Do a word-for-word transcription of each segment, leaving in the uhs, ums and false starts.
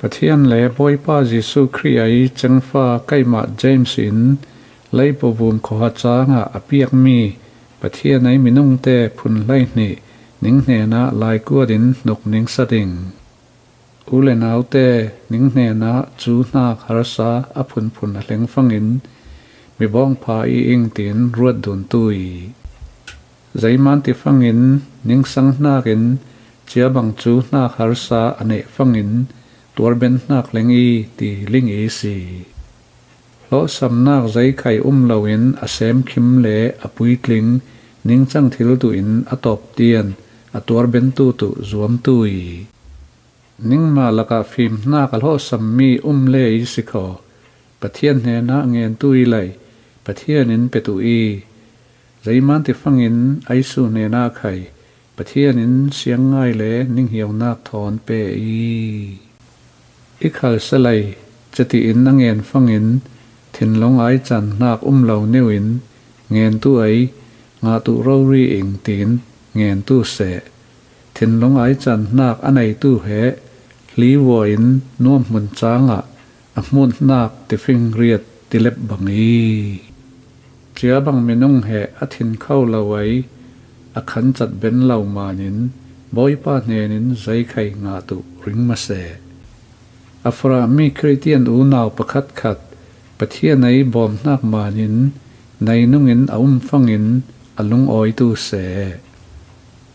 Pathian le Bawipa Jesuh Khrih ei chengfa keimah James in leipo vum khuaha changah a piakmi Pathian ei minungte phun hleihnih ning hnenah laikuat in hnuk ning sa ding. U le naute, ning hnenah cu hnak harsa a phunphun a hleng fangin mi bawngpha i ing tiin ruat dun tu i. Zeiman ti fangin ning sang hnakin ciabang cu hnak harsa a neh fangin tuarben hnak hleng i ti ling i si. Hlawhsamnak zeikhai um loin a semkhim le a puitling ningcang thil duh in a tawptian a tuarbentu tuh zuamtu i. Ningmah lakah fimhnak a hlawhsammi um le i si khaw, Pathian hnenah ngentu i lei, Pathian in petu i. Zeiman ti fangin Aisu hnenah khai, Pathian in siang ngai le ninghiaunak thawn pe i. I khalselai, ceti in a ngen fangin thinlung ai can hnak um lo neu in ngentu ei ngah tuh rori ing tiin ngentu seh. Thinlung ai can hnak a neitu he hlivua in nuamhmun cangah a hmun hnak tifing riat tilep bang i. Ciabang minung he a thin kho lo ei a khancat ben lo manin Bawipa hnenin zeikhai ngah tuh ring maseh. A farahmi Khristian unau pakhatkhat Pathian ei bawmhnak manin neinungin a um fangin a lungawitu seh.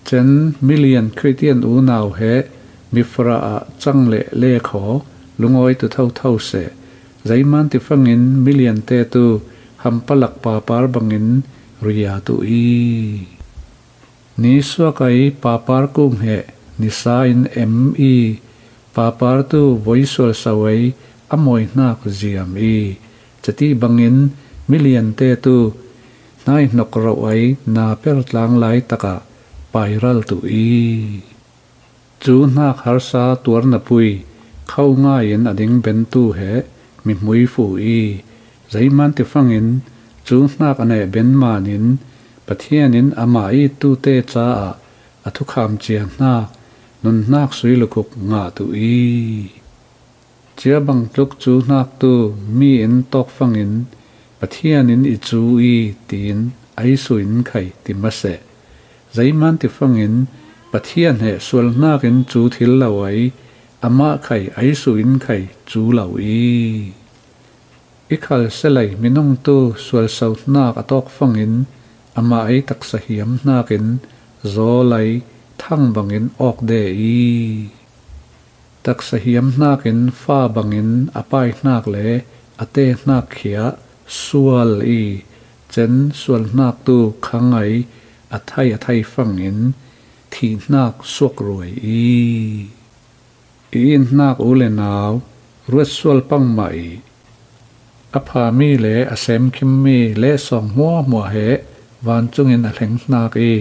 Cen milian Khristian unau he mifara ah cang le le khaw lungawitu thotho seh. Zeiman ti fangin miliante tu hampalak papar bangin ria tuh i. Nisuak ei papar kung he nisa in em i, papar tu voisual so ei a mawi hnak ziam i, ceti bangin miliante tu hnaihnok rauh ei na per tlang lai takah pairal tuh i. Cu hnak harsa tuarna pui kho ngai in a ding bentu he mihmui fu i, zeiman ti fangin cu hnak a neh ben manin Pathian in amah i tute caah a thukham cia hnak, nun hnak sui lukhuk ngah tuh i. Ciabang tluk cu hnak tu mi in tawk fangin Pathian in i cu i tiin Aisu in khai ti maseh. Zeiman ti fangin Pathian he sual hnakin cu thil lo ei, amah khai Aisu in khai cu lo i. I khalselai minung tu sualso hnak a tawk fangin amah ei taksa hiam hnakin zaw lei thang bangin awk de i. Taksa hiam hnakin fa bangin a pai hnak le a te hnak khiah sual i, cen sual hnak tu khang ei a thai a thai fangin thih hnak suak ruai i. I in hnak u le nau, ruat sual pangmah i. A phami le a semkhimmi le sawng hmuahhmuah he vancung in a hleng hnak i,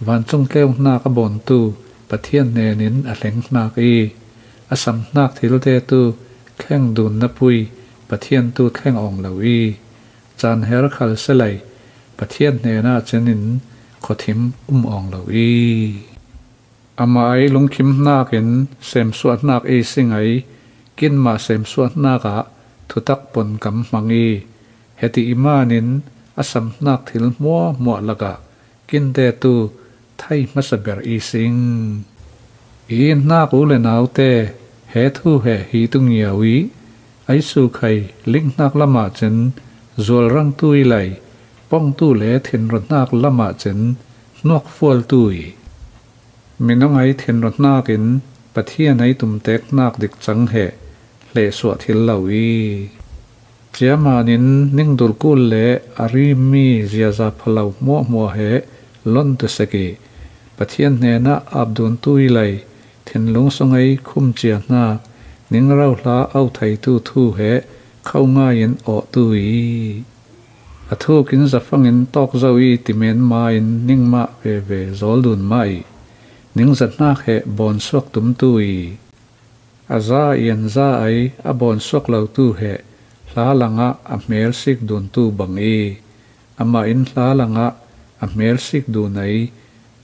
vancung tleu hnak a bawntu Pathian hnenin a hleng hnak i, a sam hnak thilte tu thleng dunna pui Pathian tu thleng awng lo i, caan her khalselei Pathian hnenah cenin khuathim um awng lo i. Amah ei lungkhim hnakin semsuah hnak i sing ei, kinmah semsuah hnakah thutak pon kam hmang i, heti i manin a sam hnak thil hmuahhmuah lakah kinte tu thei hmasa ber i sing. I in hnak u le naute, he thu he hi tu ngiau i, aisu khai ling hnak lamah cen zualrangtu i lei, pongtu le thinro hnak lamah cen hnuakfualtu i. Minung ei thinro hnakin Pathian ei tumtek hnak dik cang he hlehsuah thil lo i. Ciamanin ning durkul le a rimmi ziaza phalo hmuahhmuah he lon tu sek i. Pathian hnenah apduntu i lei thinlung sung ei khumcia hnak ning rohla au theitu thu he kho ngai in awhtu i. A thuk in zafangin tawk zo i timen ma in ningmah veve zawl dun mah i, ningzat hnak he bawnsuak tumtu i. A za ian za ei a bawnsuak lotu he hla langah a hmel sik duntu bang i, amah in hla langah a hmel sik dun ei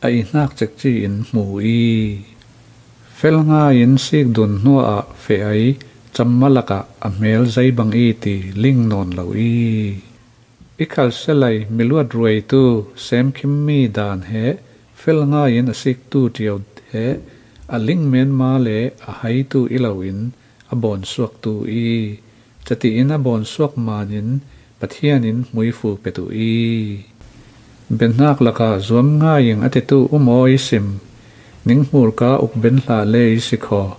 a i hnak cekci in hmu i. Fel ngai-in sik dun hnuah feh ai, camma lakah a hmel zei bang i ti ling nawn lo i. I khalselai miluat ruaitu semkhimmi dan he, fel ngai-in a siktu ṭio he, a ling menma le a haitu i loin a bawnsuaktu i, catiin a bawnsuak manin Pathianin hmuifu petu i. Behnak lakah zuam ngai-ing a titu um aw i sim. Ning hmurka uk ben hlah le i si khaw.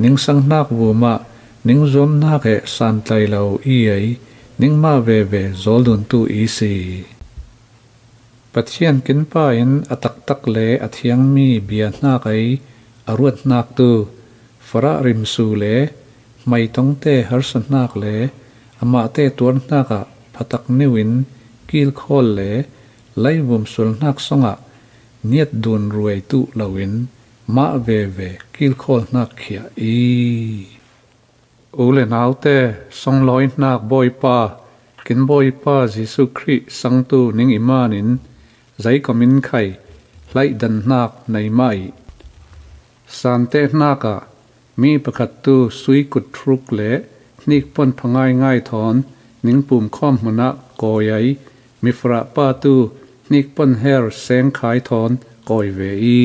Ning sanghnak vumah ning zuamnak he santlai lo i ei. Ning mah veve zawlduntu i si. Pathian kinpa in a taktak le a thiangmi bia hnak ei a ruat hnaktu, farah rimsu le hmaitongte harsa hnak le amahte tuar hnakah phatak niu in kilkhawl le laivum sual hnak songah niat dun ruai tuh loin mah veve kilkhawl hnak khiah i. U le naute, songlawi hnak Bawipa, kin Bawipa Jesuh Khrih sangtu ning i manin zeikom in khai hlaihdan hnak nei mah i. Sante hnakah mi pakhat tu sui kut hruk le hnikpon phangai ngai thawn ning pumkhawm hmunah kawi ai, mifarah pa tu hnikpon her sengkhai thawn kawi ve i.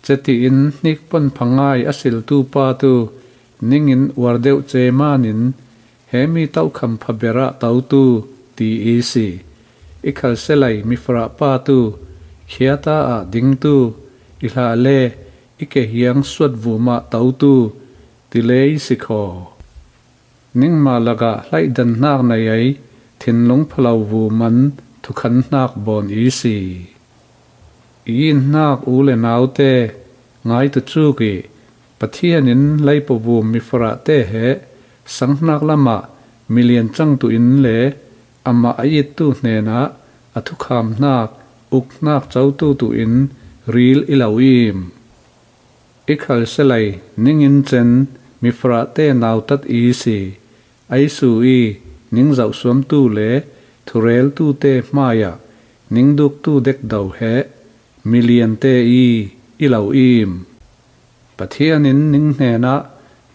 Catiin hnikpon phangai a siltu pa tu ningin uar deuh ce manin he mi tokham phaberah totu ti i si. I khalselai mifarah pa tu khiata ah dingtu i hlah le i kehiang suat vumah totu ti le i si khaw. Ningmah lakah hlaihdan hnak nei ei thinlung phalo vu man thukhan hnak bawn i si. I in hnak u le naute, ngaitu cuk i Pathian in leipavu mifarahte he sanghnak lamah milian cangtu in le amah a ittu hnenah a thukham hnak uk hnak cotu tu in ril i lo im. I khalselai ningin cen mifarahte nautat i si. Aisu i ning zohsuamtu le thureltute hmaiah ning duktu dekdo he miliante i i lo im. Pathian in ning hnenah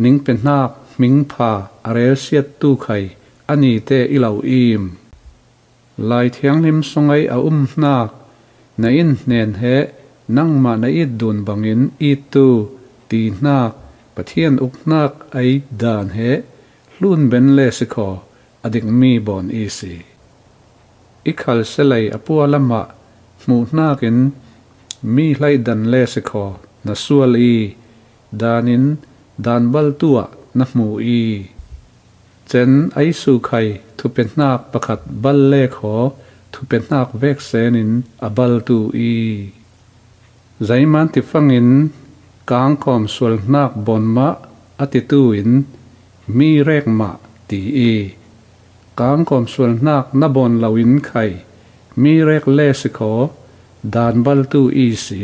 ning pehnak hmingpha a relsiattu khai a nite i lo im. Lai Thianghlim sungei a um hnak, na in hnen he nangmah na it dun bangin ittu ti hnak, Pathian uk hnak ei dan he hlun ben le si khaw a dikmi bawn i si. I khalselai a pualamah hmuh hnakin mi hlaihdan le si khaw na sual i, danin dan baltu ah na hmu i. Cen aisu khai thupehnak pakhat bal le khaw thupehnak vek senin a baltu i. Zeiman tifangin kangkawm sual hnak bawn mah a titu in mi rek mah ti i. Kangkawm sual hnak na bawn loin khai mi rek le si khaw dan baltu i si.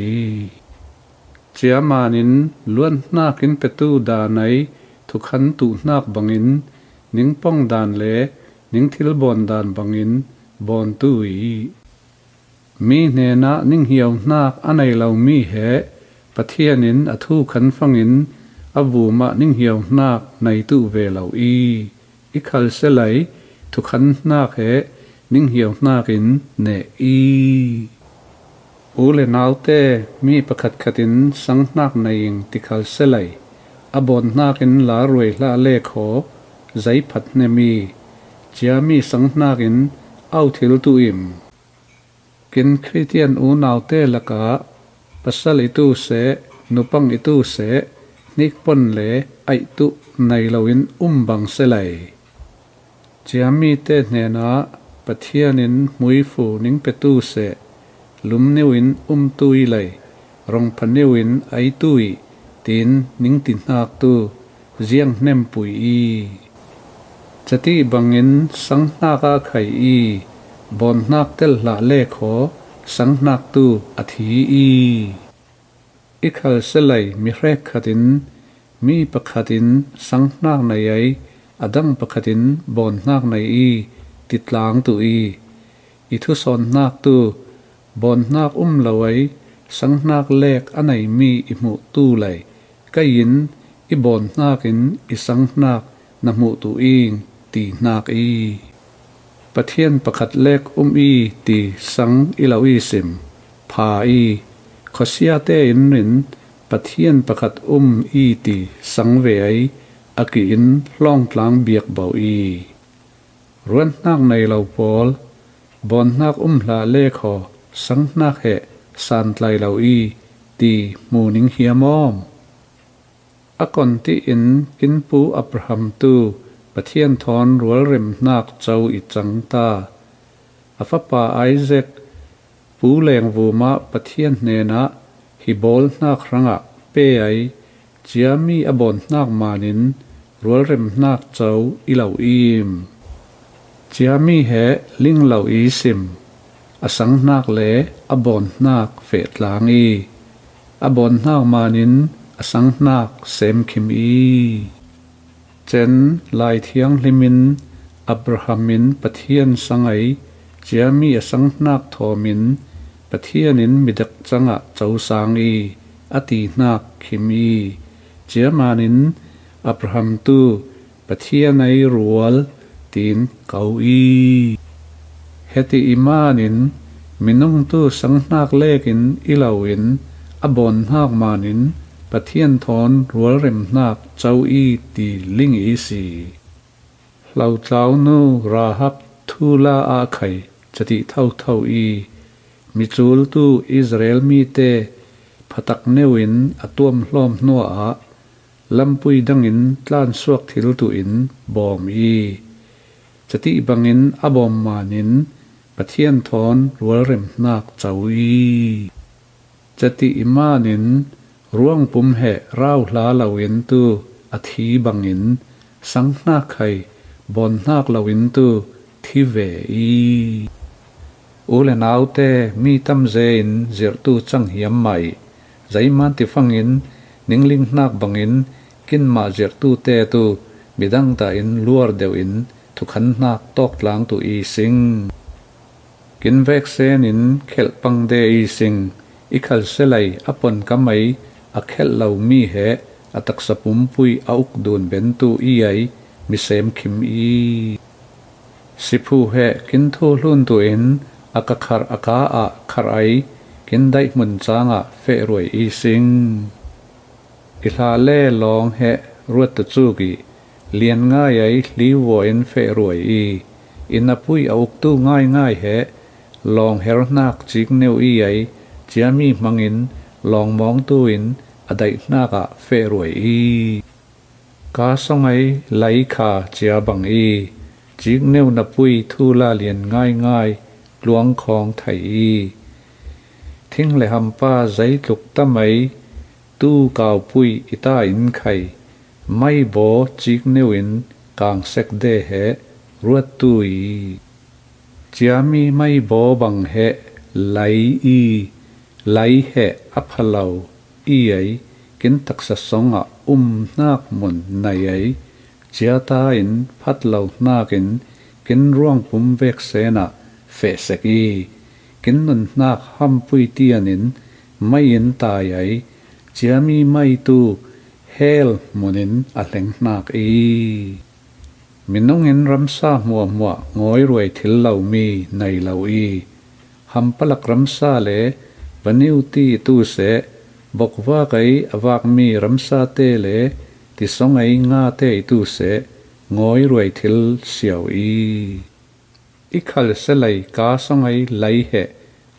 Ciamanin luan hnakin petu dan ei thukhan tuh hnak bangin ning pong dan le ning thilbawn dan bangin bawntu i. Mi hnenah ning hiau hnak a nei lomi he Pathian in a thu khan fangin a vumah ning hiau hnak nei tuh ve lo i. I khalselai thukhan hnak he ning hiau hnakin neh i. U le naute, mi pakhatkhat in sanghnak nei ing ti khalselai a bawn hnakin la ruai hlah le khaw zei phat hnem i. Ciami sanghnakin au thil tuh im. Kin Khristian unaute lakah pasal i tu seh, nupang i tu seh, hnikpon le aihtuh nei loin um bang selai. Ciamite hnenah Pathian in hmuifu ning petu seh, lumniu in umtu i lei, rongphaniu in aitu i, tin ning ti hnak tu ziang hnempui i. Cati bangin sanghnak a khai i, bawn hnak tel hlah le khaw sanghnak tu a thi i. I khalselai mi hrekkhat in mi pakhat in sanghnak nei ei, a dang pakhat in bawn hnak nei i, ti tlang tuh i. I thusawn hnak tu bawn hnak um lo ei, Sanghnak lek a nei mi i hmuh tu lei, kei in i bawn hnakin i sanghnak na hmuh tu ing ti hnak i. Pathian pakhat lek um i ti sang i lo i sim, pha i. Khuasiate in rin Pathian pakhat um i ti sang ve ei, a ki in hlawngtlang biakbo i. Ruanhnak nei lo pawl, bawnhnak um hlah lek haw, sanghnak he santlai lo i ti hmu ning hiam awm? A kon tiin kin pu Abraham tu Pathian thawn rualremhnak co i cang ta. A fapa Isaac pu lengvumah Pathian hnenah hi bawlhnak hrangah pe ei, ciami a bawnhnak manin rualremhnak co i lo im. Ciami he ling lo i sim, a sanghnak le a bawnhnak fehtlang i, a bawnhnak manin a sanghnak semkhim i. Cen Lai Thianghlim in Abraham in Pathian sang ei, ciami a sanghnak thawmin Pathian in midek cangah cosang i, a tihnak khim i. Ciamanin Abraham tu Pathian ei rual tiin ko i. Heti i manin minung tu sanghnak lekin i loin a bawnhnak manin Pathian thawn rualremhnak co i ti ling i si. Hlaucaunu Rahab thula ah khai catih thotho i, micultu Israel mite phatak neuin a tuamhlawm hnuah lampui dangin tlansuak thil tuin bawm i, catih bangin a bawm manin Pathian thawn rualremhnak co i. Catih i manin ruangpum he rauhla loin tu a thi bangin sanghnak khai bawnhnak loin tu thi ve i. U le naute, mi tamze in zirhtu cang hiam mah i, zeiman tifangin ninglinghnak bangin kinmah zirhtute tu midang ta in luar deuh in thukhanhnak tawktlang tu i sing. Kin veksen in khelh pang de i sing, i khalselei a ponkam ei a khelh lo mi he a taksa pumpui a uk dun bentu i ei, mi semkhim i. Siphu he kin thuhlun tuin a ka kharh a ka ah kharh ei, kin daihmun cangah fehruai i sing. I hla le lawng he ruat tucuk i, lian ngai ei hliuvuain fehruai i, i napui a uktu ngaingai he lawng herhnak cikneu i ei, ciami hmangin lawng mawngtu in a daihnak ah fehruai i. Ka song ei lei kha cia bang i, cikneu napui thula lian ngaingai tluangkhawng thei i. Thing le hampa zeitluk tam ei, tu kaupui i ta in khai, maibaw cikneu in kang sek de he ruattu i. Ciami maibaw bang he lei i, lei he a pha lo i ei, kin taksa songah umhnak mun nei ei, ciata in phat lo hnakin kin ruangpum veksenah feh sek i, kin nunhnak hampui tianin mai in tai ei, ciami maitu hell munin a hlenghnak i. Minungin ramsa hmuahhmuah ngawiruai thil lo mi nei lo i, hampalak ramsa le vaniuti tu seh, bokvak ei a vakmi ramsate le tisong ei ngate i tu seh, ngawiruai thil siau i. I khalselei ka song ei lei he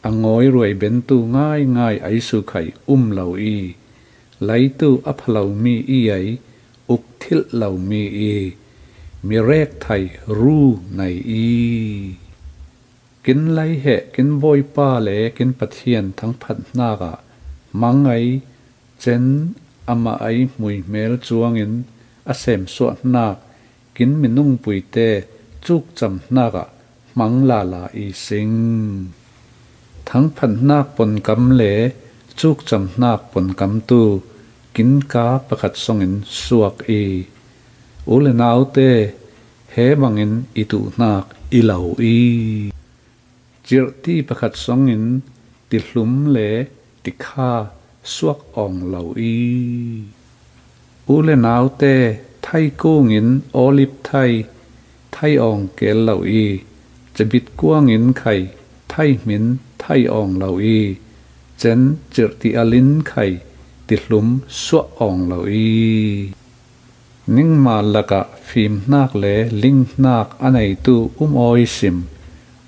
a ngawiruai bentu ngaingai ei sukhai um lo i, leitu a pha lo mi i ei, uk thilh lo mi i, mi rek thei ru nei i. Kin lei he kin bawipa le kin Pathian thangphat hnakah hmang ei, cen amah ei hmuihmel cuangin a semsuah hnak kin minungpuite cukcam hnakah hmang lala i sing. Thangphat hnak ponkam le cukcam hnak ponkam tu kin ka pakhat songin suak i. U le naute, he bangin i tuh hnak i lo i. Cirhti pakhat songin tihlum le tikha suak awng lo i. U le naute, thaikungin olive thai thai awng keel lo i, cebit kuangin khai thaihmin thai awng lo i, cen cirhtialin khai tihlum suah awng lo i. Ningma lakah fimhnak le linghnak a neitu um aw i sim,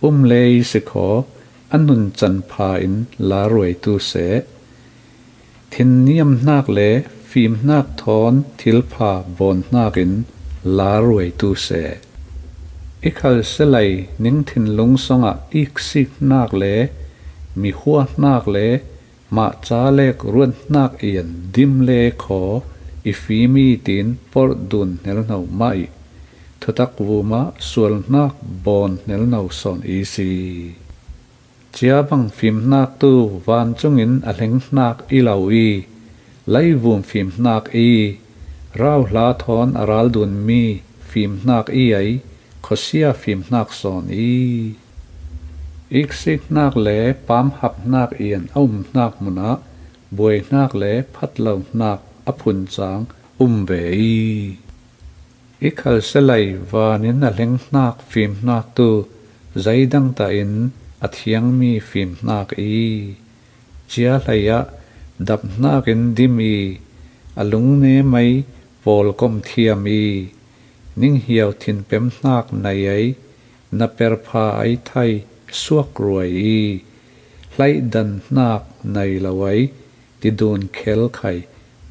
um le i sikhaw, a nuncan pha in la ruaitu seh. Thinniamhnak le fimhnak thawn thilpha bawnhnakin la ruaitu seh. I khalselai ning thinlung songah iksiknak le mihuahnak le mahca lek ruathnak ian dim le khaw i fim i tiin porh dun hnelhno mah i, thutak vumah sualhnak bawn hnelhno sawn i si. Ciabang fimhnak tu vancungin a hlenghnak i lo i, leivum fimhnak i, rauhla thawn a raldunmi fimhnak i ei, khawsia fimhnak sawn i. Iksiknak le paamhapnak ian a umhnak munah buaihnak le phatlohnak a phuncang um ve i. I khalselai vanin a hlenghnak fimhnak tu zeidangtahin a thiangmi fimhnak i. Cia hleiah daphnakin dim i, a lungnem ei pawlkom thiam i, ninghiau thinpemhnak nei ei, na perpha ei thai suak ruai i, hlaihdanhnak nei lo ei, tidun khelkhai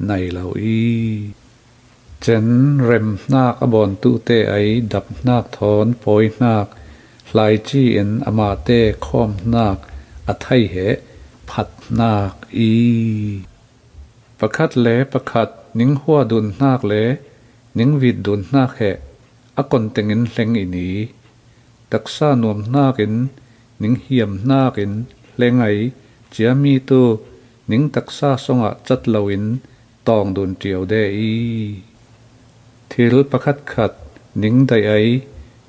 nei lo i. Cen remhnak a bawntute ei daphnak thawn pawihnak, hlaici in amahte khawmhnak a thei he phathnak i. Pakhat le pakhat ning huahdunhnak le ning vitdunhnak he a kontengin hleng i ni. Taksa nuamhnakin, ning hiamhnakin hleng ei, ciami tu ning taksa songah cat loin tawngdun cio de i. Thil pakhatkhat ning daih ei,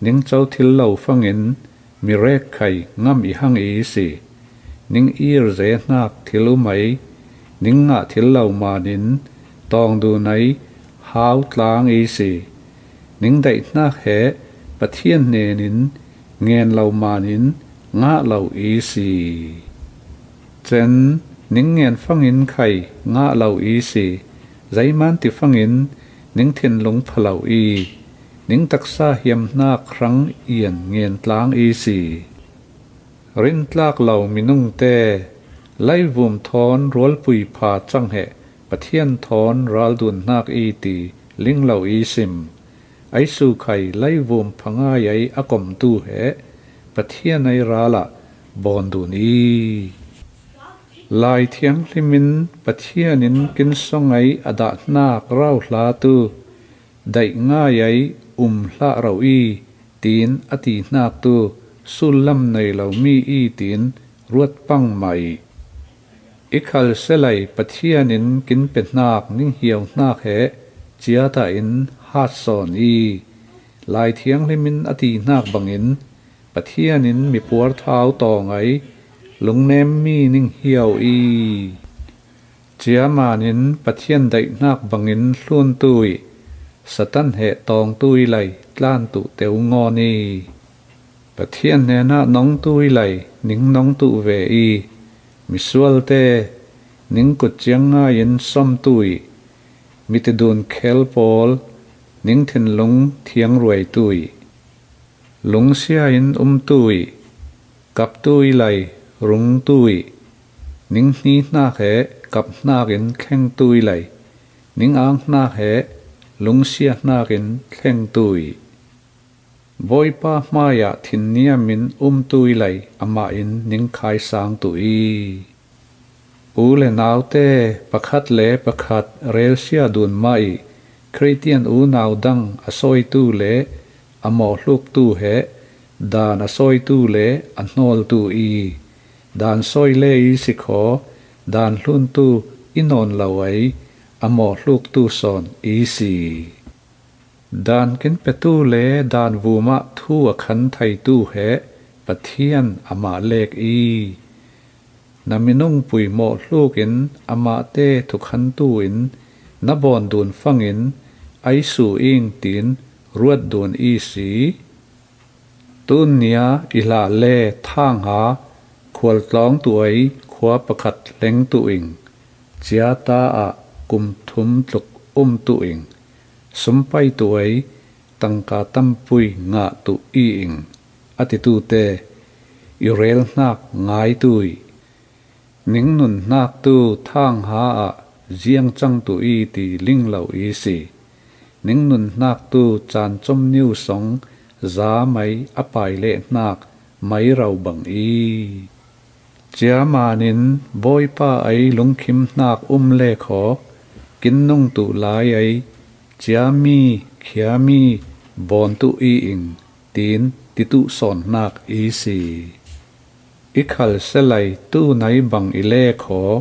ning co thil lo fangin mi rekkhai ngam i hang i si. Ning ir zehnak thil um ei, ning ngah thil lo manin tawngdun ei hau tlang i si. Ning daihnak he Pathian hnenin ngen lo manin ngah lo i si. Cen, ning ngen fangin khai ngah lo i si. Zeiman ti fangin ning thinlung pha lo i, ning taksa hiamhnak hrang ian ngen tlang i si. Rintlak lo minungte, leivum thawn rualpui pha cang he Pathian thawn raldunhnak i ti ling lo i sim. Ei sukhai leivum phangai ei a komtu he Pathian ei ralah bawndun i. Lai Thianghlimin Pathianin kinsong ei a dahnak rauhlatu daih ngai ei um hlah ro i, tiin a tihnak tu sullam nei lo mi i tiin ruat pang mah i. I khalselai Pathianin kin pehnak ning hiauhnak he ciatahin hat sawn i. Lai Thianghlimin a tihnak bangin Pathianin mipuar thau tawng ei lungnem mi ning hiau i. Ciamanin Pathian daihnak bangin hluntu i, Satan he tawngtu i lai tlantu teu ngawn i. Pathian hnenah nongtu i lai ning nongtu ve i. Misualte, ning kutciang ngaiin somtu i. Mitidun khel pawl, ning thinlung thiangruaitu i. Lungsia in umtu i, kaptu i lai rungtu i, ning hnihnak he kaphnakin thlengtu i lai, ning anghnak he lungsiahnakin thlengtu i. Bawipa hmaiah thinniamin umtu i lai amah in ning khaisangtu i. U le naute, pakhat le pakhat relsia dun mah i, Khristian unau dang a sawitu le a mawhhluktu he dan a sawitu le a hnawltu i. Dan sawi le i sikhaw, dan hluntu i nawn lo ei, a mawhhluktu sawn i si. Dan kin petu le dan vumah thu a khan theitu he Pathian amah lek i. Na minungpui mawh hlukin amahte thukhantu in na bawn dun fangin ai su ing tiin ruat dun i si. Tun nia i hlah le thangha khualtlawng tu ai khua pakhat hleng tu ing. Ciata ah kum thum tluk um tu ing. Sumpai tu ai tangka tampui ngah tu i ing, a titute i rel hnak ngai tu i. Ning nun hnak tu thangha ah ziang cang tu i ti ling lo i si. Ning nun hnak tu caan com niu song za mai a pai leh hnak mai ro bang i. Ciamanin Bawipa ei lungkhim hnak um le khaw, kin nung tu lai ei, ciami, khiami, bawn tu i ing, tiin ti tu sawn hnak i si. I khal selai tu nai bang i le khaw,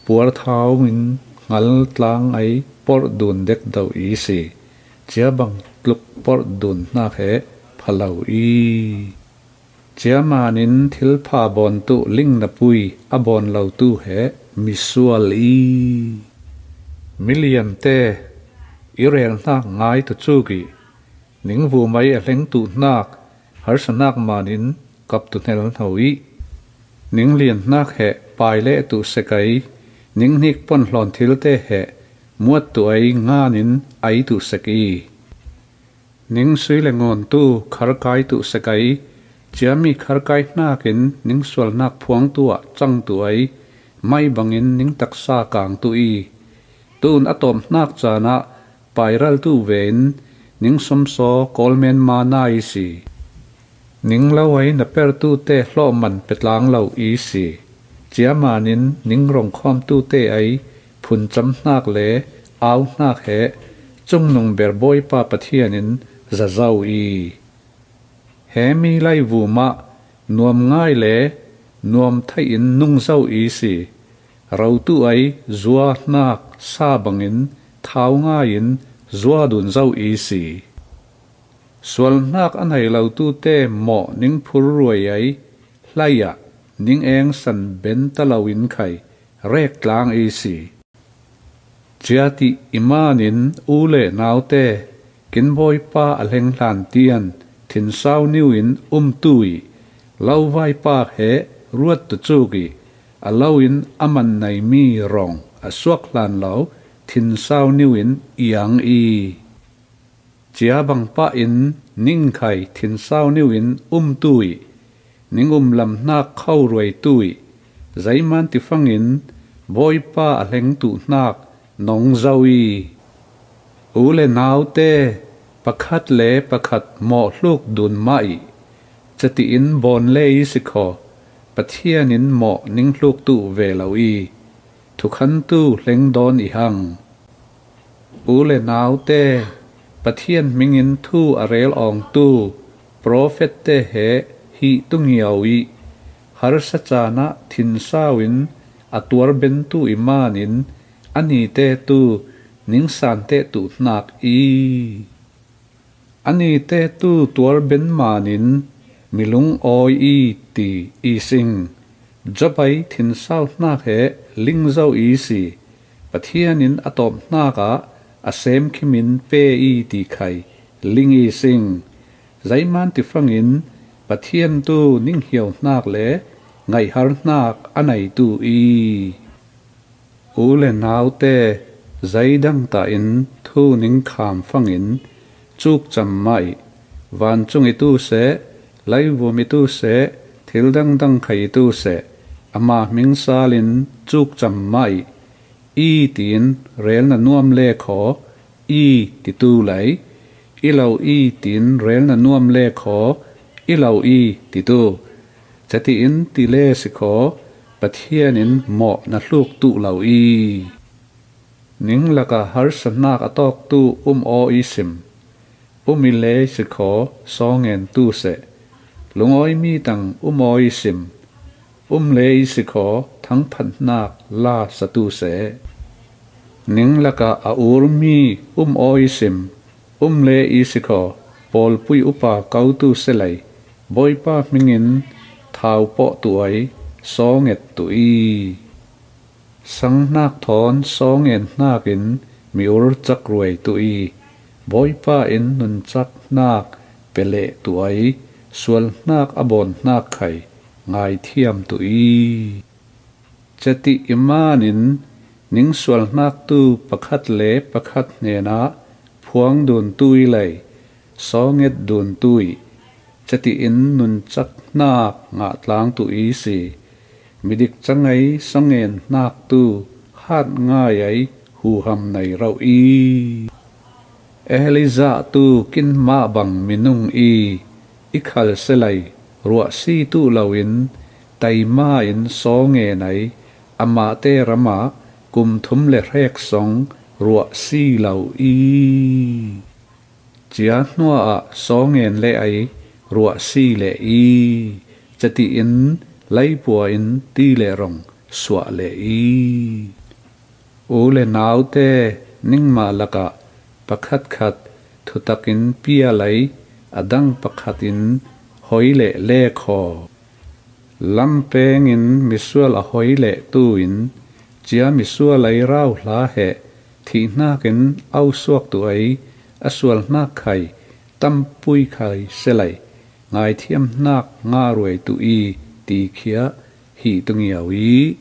puar thau in hngal tlang ei porh dun dek do i si. Cia bang tluk porh dun hnak he phalo i. Ciamanin thilpha bawn tu ling na pui a bawn lo tu he misual i. Miliamte i rel hnak ngai tu cuk i. Ning vumai a hleng tu hnak harsa hnak manin kap tu hnel hno i. Ning lian hnak he pai le tu sek ei. Ning hnik pon hlawn thilte he muat tu ei nganin ei tu sek i. Ning sui le ngawn tu kharkai tu sek ei. Ciami kharkai hnakin ning sual hnak phuang tu ah cang tu ei. Mai bangin ning taksa kang tu i. Tun a tawm hnak caan ah pairal tu vein ning somsaw kawlmen ma na i si. Ning lo ei na per tu te hlawh man pe tlang lo i si. Ciamanin ning rong khawm tu te ei phun cam hnak le au hnak he cungnung ber Bawipa Pathian in za zo i. He mi lai vumah nuam ngai le nuam theih in nung zo i si. Ro tu ei zua hnak sa bangin thau ngai in zua dun zo i si. Sual hnak a nei lo tu te mawh ning phur ruai ei hlai ah ning eng san ben ta lo in khai rek tlang i si. Ciati i manin u le naute kin Bawipa a hleng hlan tian thinsau niu in um tu i. Lo vaipak he ruat tu cuk i. A lo in a man nei mi rong a suak hlan lo thinsau niu in iang i. Cia bang pah in ning khai thinsau niu in um tu i. Ning um lam hnak kho ruai tu i. Zeiman ti fangin Bawipa a hleng tu hnak nong zo i. U le naute pakhat le pakhat mawh hluk dun mah i. Cati in bawn le i si khaw Pathian in mawh ning hluk tu ve lo i. Thukhan tu hleng dawn i hang. U le naute, Pathian hmingin thu a rel awng tu profet te he hih tu ngiau i. Harsa caan ah thinsau in a tuar ben tu i manin a nite tu ning san te tu hnak i. A nite tu tuar ben manin mi lung awi i ti i sing. Job ei thinsau hnak he ling zo i si. Pathian in a tawp hnak ah a sem khim in pe i ti khai ling i sing. Zeiman ti fangin Pathian tu ning hiau hnak le ngaihhar hnak a nei tu i. U le naute, zeidang tah in thu ning kham fangin cuk cam mah i. Vancung i tu seh, leivum i tu seh, thil dangdang khai i tu seh, ama hming sal in cuk cam mah i. I tiin rel na nuam le khaw, i titu lei, i lo i tiin rel na nuam le khaw, i lo i titu. Cati in ti le si khaw, Pathian in mawh na hluk tu lo i. Ning laka harsa hnak a tawk tu um aw i sim. Um i le si khaw, sawngen tu seh. Lungawi mi tang um aw i sim. Um le i si khaw, thangphat hnak la sa tu seh. Ning laka a ur mi um aw i sim. Um le i si khaw, pawlpui upa ko tu se lei, Bawipa hmingin thau pawh tu ai, sawnget tuh i. Sanghnak thawn sawngen hnakin mi ur cak ruai tuh i, Bawipa in nunchak hnak peleh tuh ai, sual hnak a bawn hnak khai ngaithiam tuh i. Cetih imanin ning sual hnaktu pakhat le pakhat hnenah phuang dun tuh i lei, sawnget dun tuh i, cetih in nunchak hnak ngah tlang tuh i si. Midik cangai sawngen hnaktu hat ngai ai huham nei rauh i. Elijah tu kin mah bang minung i, i khal selai ruah si tuh loin taima in sawngen ai, amahte ramah kum thum le hrek song ruah si lo i. Cia hnuah sawngen le ai ruah si le i, cetih in laipua in ti le rong suah le i. U le naute, ningmah lakah pakhatkhat thutakin pial ai, a dang pakhatin hoi le lekhaw. Lampengin misual a hoi leh tuin cia misual ai rauhla heh, thih hnakin au suak tuh ai, a sual hnak khai tampui khai selai ngaithiam hnak ngah ruai tuh i, ti khiah hi tungiau i.